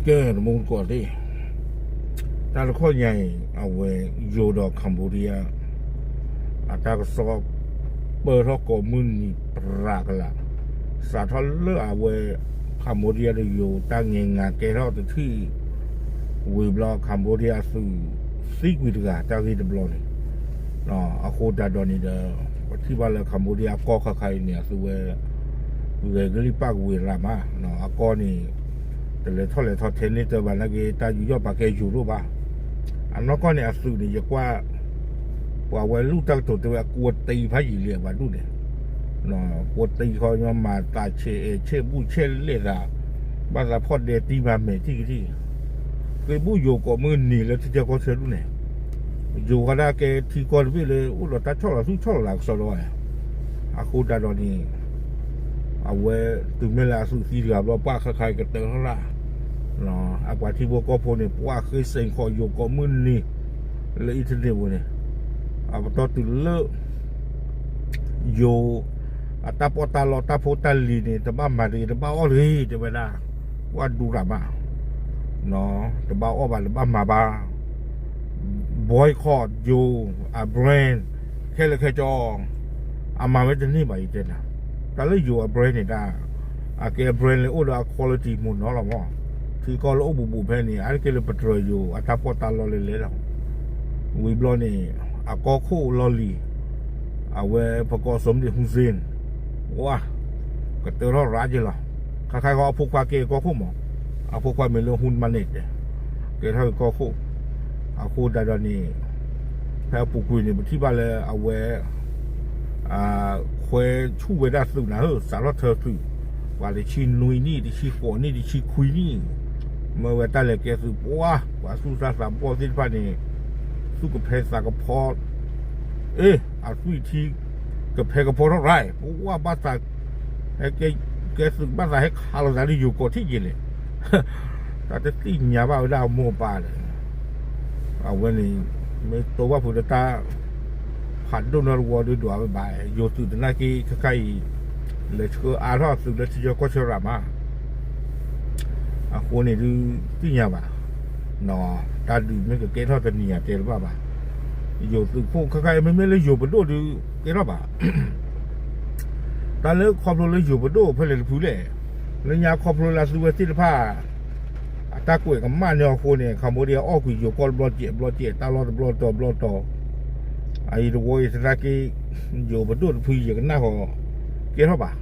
ကဲ တမူတကိးသ့ၣ်, တၢ်တခီညါအံၤ အဝဲ ယိၤဒီး Cambodia အတၢ်ကစီၣ် ပၢၢ်ထီၣ်ကိးမုၢ်နံၤပြးကလာ်, စးထီၣ်လၢအဝဲ Cambodia ဒီးယိၤတၢ်ငဲၤငါကဲထီၣ်တထံၣ် ဝံၤဘျီ Cambodia အသုးသံကွံာ်တဂၤ တၢ်ဂ့ၢ်တဘျီန့ၣ် အဃိသတးဒီးန့ၣ်ဒီး ပထံၣ်ဘၣ်လၢ Cambodia အကီၢ်ခါခါအံၤန့ၣ် အသုဝဲ ဂဲၤကလံၣ်ပၣ်ကဝ့ၤရၤမး, အကီၢ်န့ၣ် တလဲၤထီၣ်လဲၤထီထဲန့ၣ်တဘၣ်နာ်က့ တၢ်ယူးယီၣ်ပာ်ကဲယိၤဒိၣ်ဘၣ်. အနီၢ်ကီၢ်န့ၣ်အသုးန့ၣ် ယကွၢ် ပှၤဝဲလူၢ်တၢ်ကတိၤတဲဝဲအကွီတံဖးယံာ်လံ အပှၤဒူၣ်န့ၣ်, ကွီတံခီညီမၤသးဆဲးအဲၣ်ဆဲးဘူၣ်ဆဲးလဲၣ်သး, ဘၣ်သးဖီၣ်ဒဲတံမၤမဲာ်ထံၣ်ကထံၣ်, ဃ့ဘူၣ်ယိၤကိးမုၢ်နံၤလၢထံဆၢကီၢ်ဆၢဒူၣ်န့ၣ် ယိၤဃီဒၣ်ကဲထံကီၢ်တဘ့ၣ်လၢအိၣ်ဒီးတၢ်ဆီၣ်လီၤသူၣ်ဆီၣ်လီၤသးကစီဒီ, အဃိသတးဒီးန့ၣ် အဝဲတုၤမ့ၢ်လၢအသုးသံတဂၤဘျီ ပှၤခါခါအံၤကတၢၢ်ထီၣ်ရၣ်, အပှၤထံဖိကီၢ်ဖိန့ၣ် ပှၤဃ့စ့ၣ်ခီယိၤကိးမုၢ်နံၤ လၢ internet ပူၤန့ၣ်, အပတီၢ်တုၤလၢ ယိၤ အတၢ်ပီးတၢ်လီတၢ်ဖိတၢ်လံၤန့ၣ် တဘၣ်မၤတဂ့ၤ တဘၣ်အီၣ်တဂ့ၤ တဲဝဲဒၣ်, ကွၢ်ဒူရၤမး, တဘၣ်အီၣ်ဘၣ် တဘၣ်မၤဘၣ်, boycott ယိၤ အ brand ခဲလၢာ်ခဲဆ့ အမၤဝဲတန့ၢ်ဘၣ် ယတဲနၤ, တၢ်လၢယိၤအ brand န့ၣ်တၢ် အကဲ brand လၢအိၣ်ဒီးအ quality မ့ၢ်နီၤလီၤမး, ထံကီၢ်လၢအိၣ်ဘူးဘူးဖဲန့ၣ် အါတက့ၢ်လၢပတြၢၤယိၤအတၢ်ပီးတၢ်လီလဲၤလဲၤလီၤ, ဝံၤဘျီန့ၣ် အကီၢ်ခိၣ်လီၢ်လံၤ အဝဲပကိးစိမ့ၣ် Hun Sen ဝါ ကတၢၢ်ထီၣ်ရၣ်က့ၤလီၤ, ခါခါဃီအဖိခွါကဲကီၢ်ခိၣ်မး, အဖိခွါမ့ၢ်လၢ Hun Manet တဲ, ကဲထီၣ်က့ၤကီၢ်ခိၣ်, အဃိသတးဒီးန့ၣ် ဖဲအပူၤကွံာ်န့ၣ် ပထံၣ်ဘၣ်လၢအဝဲ ခွဲဆူၣ်ဝဲဒၣ်သုးနၤဧၢ စးထီၣ်ထၢသုး, ပှၤတဆံနွံနံၣ် တဆံဃိးနံၣ် တဆံခွံနံၣ်, မ့ၢ်ဝဲတၢ်လဲၤကဲသုးပှၤ ပှၤသူၣ်စၢ်သးဘီၣ်သ့ၣ်တဖၣ်န့ၣ် သူၣ်ကဖဲသးကဖီ အ့ အသွံၣ်ထံ ကဖဲကဖီထီၣ်ရၣ် ပှၤဘၣ်သး ဟဲကဲသုးဘၣ်သးဟဲခးလိာ်သးလၢယိၤကီးထံၣ်က့ၤလဲၣ်, တၢ်တသ့ၣ်ညါဘၣ်ဝဲဒၣ်အမိၢ်အပၢ်ဒီး အဝဲန့ၣ် မ့ၢ်တိဘၣ်ဖုးဒီးတၢ် ဖးဒိၣ်နီတဝီဒုးဒွးဝဲဘၣ် ယိၤသုးသနာ်က့ ခဲခါအံၤ လဲၤဆှၢအါထီၣ်အသုးလၢထံဆၢကီၢ်ဆၢရၣ်မး အဃိန့ၣ်ဒုး သ့ၣ်ညါဘၣ်, တၢ်ဒုးမ့ၢ်ကကဲထီၣ်တနံၤအံၤတဲတဘၣ်ဘၣ်, ယိၤသုးခိၣ်ခဲခါအံၤ မ့မ့ၢ်လၢယိၤပဒိၣ်ဒုးကဲထီၣ်ဘၣ် တၢ်လၢခီဖျိလၢယိၤပဒိၣ်ဖဲလဲၣ်တဖုလဲၣ်, လၢညါခီဖျိလၢအသုဝဲသ့ၣ်တဖၣ် အတၢ်ကွဲးကမၣ်န့ၢ်အဃိန့ၣ် Cambodia အီၣ်ကွံာ်ယိၤကီၢ်တဘျီစဲးဘျီစဲး တၢ်လီၢ်တဘျီတီၤဘျီတီၤ, အအံၤတဝီအံၤသနာ်က့ ယိၤပဒိၣ်တဖုယကနၣ်ဃီ ကဲထီၣ်ဘၣ်,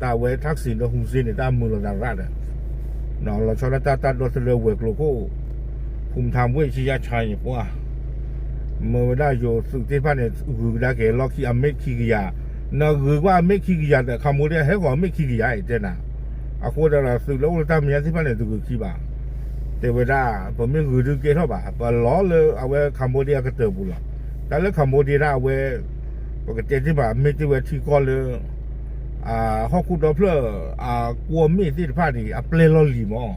တၢ်အဝဲ Thaksin ဒီး Hun Sen န့ၣ် တၢ်မုာ်လိာ်သးရၣ်ဒီး လီၤဆီဒၣ်တၢ်တၢ်ဒီသဒၢဝဲၤကျိၤခိၣ် ဖူမထါဝ့ၢ်ဆံယါဆါန့ၣ်ပှၤ မ့ၢ်ဝဲဒၣ်ယိၤသုးသ့ၣ်တဖၣ်န့ၣ် ဂုၤကဒါက့ၤလီၢ်ခံအမ့ၢ်ခံကယၤ, နဂုၤကွၢ်အမ့ၢ်ခံကယၤဒီး Cambodia ဟဲဂီၤအမ့ၢ်ခံကယၤအံၤတဲနၤ, အဃိသတးဒီးသုးလၢအိၣ်လၢတၢ်မဲာ်ညါသ့ၣ်တဖၣ်န့ၣ် တဂုၤခံဘၣ်, တဲဝဲဒၣ် ပမ့ၢ်ဂုၤဒုးကဲထီၣ်ဘၣ် ပလီၤလၢအဝဲ Cambodia ကတၢၢ်ပူၤလီၤ, တၢ်လၢ Cambodia ဒၣ်အဝဲ ပကတဲတ့ၢ်ဘၣ် မ့ၢ်တ့ၢ်ဝဲထံကီၢ်လၢ ဟီၣ်ခိၣ်ဒီဖျၢၣ် အကွီၢ်မ့ၣ်သ့ၣ်တဖၣ်န့ၣ် အပျဲၢ်လီၢ်လံၤမး,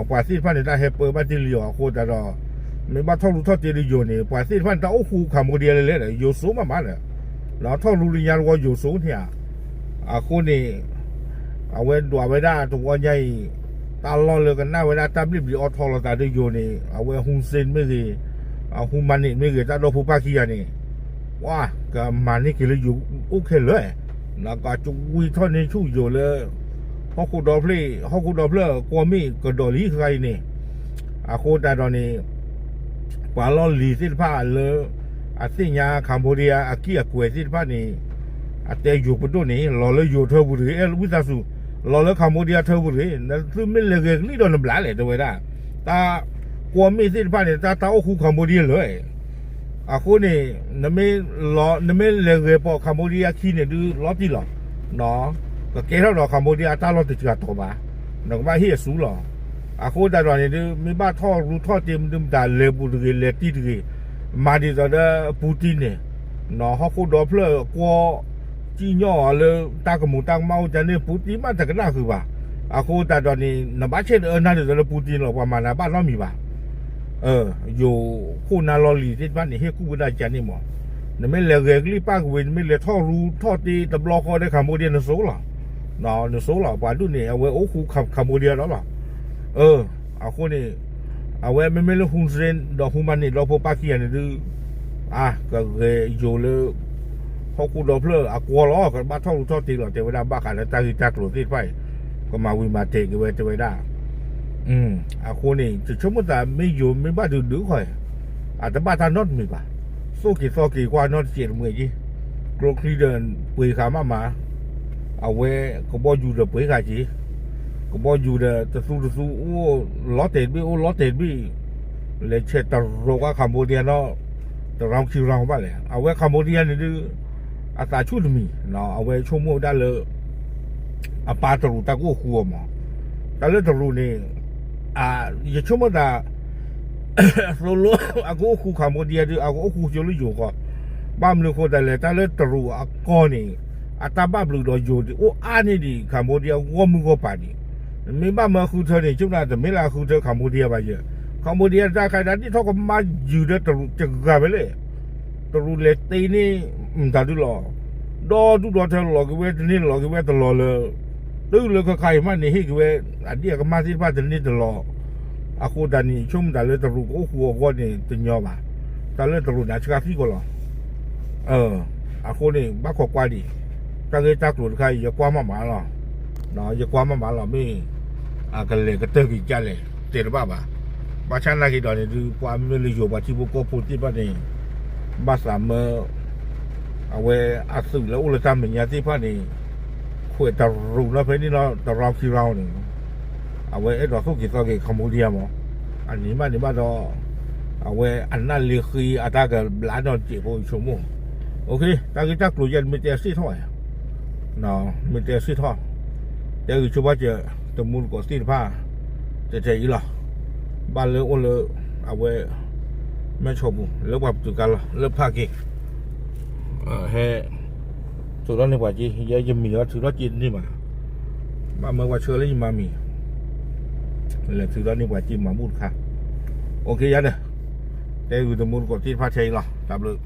ပှၤသ့ၣ်တဖၣ်န့ၣ် တၢ်ဟဲပၢဘၣ်တ့ၢ်လံအီၤအဃိသတးဒီး မ့ၢ်ဘၣ်ထီၣ်ရူထီၣ်တ့ၢ်ဒီးယိၤန့ၣ် ပှၤသ့ၣ်တဖၣ်န့ၣ် တၢ်အိၣ်ဃူ Cambodia လဲၤလဲၤဒီး ယိၤစိမးမးဒီး ထီၣ်ရူလၢညါတဝီယိၤစိန့ၣ်ဧါ, အဃိန့ၣ် အဝဲဒွးဝဲဒၣ်တဝီညါအံၤ တၢ်လီၢ်လၢကနၣ်ဝဲဒၣ်တၢ်ဘျ့ၣ်ဘျံၤအီထီလိာ်သးဒီးယိၤန့ၣ် အဝဲ Hun Sen မ့ၢ်ဂ့ၤ, အ Hun Manet မ့ၢ်ဂ့ၤ တၢ်ဒီဖိပၢ်ခံဂၤန့ၣ် ပှၤကမၤန့ၢ်က့ၤလၢယိၤအိၣ်ခဲလၢာ်, ကကွံာ်ထီၣ်န့ၢ်ဆူၣ်ယိၤလၢ ဟီၣ်ခိၣ်ဒီဖျၢၣ် ဟီၣ်ခိၣ်ဒီဖျၢၣ်ကွီၢ်မ့ၣ်ကဒီးလံခဲခါအံၤန့ၣ်, အဃိသတးဒီးန့ၣ် ပှၤလီၢ်လံၤသ့ၣ်တဖၣ်လၢ အသ့ၣ်ညါ Cambodia အကံၢ်အကွဲးသ့ၣ်တဖၣ်န့ၣ် အတဲယိၤပဒိၣ်န့ၣ် လီၤလၢယိၤထၢပူၤတဂ့ၤ, အဲၣ်ဝံသးစူၤ လီၤလၢ Cambodia ထၢပူၤတဂ့ၤ, နသုမ့ၢ်လဲၤဂဲၤကလံၣ်ဒီးနဘျါလဲၣ် တဲဝဲဒၣ်, တၢ်ကွီၢ်မ့ၣ်သ့ၣ်တဖၣ်န့ၣ် တၢ်တၢ်အိၣ်ဃူ Cambodia လၢာ် အဃိန့ၣ် နမ့ၢ်လဲၤဂဲၤပိာ် Cambodia ခံန့ၣ်ဒုး လီၤတံၢ်လီၤ, ကကဲထီၣ်ဒီး Cambodia အတၢ်လီၢ်တစှၤတီၤဘၣ်, နကဘၣ်ဟ့ၣ်အစုလီၤ. အဃိသတးဒီးန့ၣ်ဒုး မ့ၢ်ဘၣ်ထီၣ်ရူထီၣ်တ့ၢ်မနုၤမတၤ လဲၤပူၤတဂ့ၤ လဲၤတံၢ်တဂ့ၤ, မၤဒ်သိးဒီး Putin န့ၣ် ဟီၣ်ခိၣ်ဒီဖျၢၣ်ကွီၢ် စံၣ်ညီၣ်အီၤလၢတၢ်ကမူးတၢ်ကမၣ်အိၣ်ကန့ၣ် Putin မးတကနၣ်ဃုာ်ဘၣ်. အဃိသတးဒီးန့ၣ် နဘၣ်ဆဲးတအၢနၤဒ်သိးလၢ Putin လီၤ ပှၤမၤနၤဘၣ်နီတမံၤဘၣ်. ယိၤခိၣ်နၢ်လီၢ်လံၤသ့ၣ်တဖၣ်န့ၣ် ဟ့ၣ်ကူၣ်ဝဲဒၣ်ကန့ၣ်မး, နမ့ၢ်လဲၤဂဲၤကလံၣ်ပၢ်ကဝ့ၤ နမ့ၢ်လဲၤထီၣ်ရူထီၣ်တ့ၢ်တဘျီဃီဒီး Cambodia နစိလီၤ, နစိလီၤ ပှၤဒူၣ်န့ၣ် အဝဲအိၣ်ဃူ Cambodia ဒီးလီၤ. အၢ အဃိန့ၣ် အဝဲမ့မ့ၢ်လၢ Hun Sen ဒီး Hun Manet ဒီဖိပၢ်ခံဂၤန့ၣ်ဒုး အါ ကဂဲၤယိၤလၢ ဟီၣ်ခိၣ်ဒီဖျၢၣ်အကွီၢ်လီၤ. ကဘၣ်ထီၣ်ရူးထီၣ်တ့လီၤ တဲဝဲဒၣ် ဘၣ်ဃးလၢတၢ်ဂ့ၢ်တၢ်ကျိၤသ့ၣ်တဖၣ်အံၤ ကမၤဝံၤမၤတဲာ်က့ၤဝဲ တဲဝဲဒၣ်. အဃိန့ၣ် ယဆိကမိၣ်သး မ့ၢ်ယိၤမ့ၢ်ဘၣ်ဒုးဒုးခီ အတဘၣ်တၢ်နီတမံၤဘၣ်. သိၣ်က့ၤသီက့ၤကွၢ်နီတစဲးတမှဲၤက့ၤ, ကျိချံဒီးပှ့ၤဃာ်မးမး, အဝဲကဘီယူၤဒီးပှ့ၤဃာ်က့ၤ, ကဘီယူၤဒီးတသူတသူ အိၣ်လီၤတဲာ်တဘ့ၣ် အိၣ်လီၤတဲာ်တဘ့ၣ်, လဲၤဆဲးတရီၤကွၢ် Cambodia နီၤ, တ round ခံ round ဘၣ်လဲၣ်. အဝဲ Cambodia န့ၣ်ဒုး အသးဆူၣ်တမံၤ, အဝဲဆိကမိၣ်ဝဲဒၣ်လၢ အပၢ်တရူးတၢ်ကအိၣ်ဃူအီၤမး, တၢ်လၢတရူးန့ၣ် ယဆိကမိၣ်သး သိလၢအကအိၣ်ဃူ Cambodia ဒုး အကအိၣ်ဃူကၠိလၢယိၤဃီ, ဘၣ်မနုၤအဃိသတးလဲၣ် တၢ်လၢတရူးအကီၢ်န့ၣ် အတၢ်ဘၣ်ဘျုးဒီးယိၤဒုး အိၣ်အါန့ၢ်ဒံး Cambodia ဂီၢ်မုၢ်ဂီၢ်ပၤဒံး. မ့ၢ်ဘၣ်မၢအဃုထၢန့ၣ် ဆိကမိၣ်တၢ်တမ့ၢ်လၢအဃုထၢ Cambodia ဘၣ်ယဲ, Cambodia တၢ်ခါဒၣ်ဒ်ထီၣ်ကမၣ်ယုၤဒီးတရူးတဂၤဖဲလဲၣ်, တရူးလဲၤတ့န့ၢ် မတၤဒုလီၤ, ဒီဒူၣ်ဒီထၢလီၤက့ၤဝဲတန့ၢ်လီၤက့ၤဝဲတလီၤလၢ တုၤလၢခဲခါအံၤမးန့ၣ် ဟ့ၣ်က့ၤဝဲ အဒံၣ်အကမၢ်သ့ၣ်တဖၣ်တန့ၢ်တလီၤ. အဃိသတးန့ၣ် ဆိကမိၣ်တၢ်လၢတရူးကအိၣ်ဃူအဂီၢ်န့ၣ် တညီဘၣ်. တၢ်လၢတရူးန့ၣ်ဆှၢသံကီးလီၤ. အဃိန့ၣ် ဘၣ်ခိးကွၢ်ဒံး တၢ်ဂ့ၢ်တၢ်ကျိၤတခါအံၤ ယကွၢ်မးမးလီၤ. ယကွၢ်မးမးလီၤ မ့ၢ် အကလဲၤကတၢၢ်က့ၤဒ်လဲၣ် တဲတဘၣ်ဘၣ်. ဘၣ်ဆၣ်နာ်က့ၤဒီးန့ၣ်ဒုး ပှၤမ့ၢ်လၢယိၤပှၤထံဖိကီၢ်ဖိသ့ၣ်တဖၣ်န့ၣ် ဘၣ်သးမၢ အဝဲအသုးလၢအိၣ်လၢတၢ်မဲာ်ညါသ့ၣ်တဖၣ်န့ၣ် ခွဲးတရူးနီၤ ဖဲန့ၣ်နီၤ တ round ခံ round န့ၣ် အဝဲအဲၣ်ဒိးသိၣ်က့ၤသီက့ၤ Cambodia မး, အန့ၣ်ဘၣ်န့ၣ်ဘၣ်ဒီး အဝဲအနၢ်လ့ဃ့အတၢ်ကဘျးနီၢ်စဲးဖိ ယဆိကမိၣ်. တၢ်ဂ့ၢ်တၢ်ကျိၤယဲန့ၣ် မ့ၢ်တဲစ့ၢ်ထီၣ်ဝဲ မ့ၢ်တဲစ့ၢ်ထီၣ်, တဲဂံၢ်ဆိဘၣ်စၢၤ တမူတကိးသ့ၣ်တဖၣ် တဲထဲအံၤလီၤ. ဘၣ်လၢအိၣ်လၢ အဝဲ မဲၢ်ဆီပူၤ လၢပှၤပတုာ်ကါလီၤ လၢဖးက့ၤ ဟဲ ထုးထီၣ်န့ၢ်ပှၤက့ၤ ယဲယမံၤလီၤ ထုးထီၣ်က့ၤတန့ၢ်ဘၣ်, ဘၣ်မၢပှၤဆှၢလၢယမၤမံၤ, လဲၤထုးထီၣ်န့ၢ်ပှၤက့ၤမၤဘူၣ်တခါ, အိၣ်ခ့ယါဒီး တဲဂံၢ်တမူတကိးသ့ၣ်တဖၣ်ထဲအံၤလီၤ တၢ်ဘျုး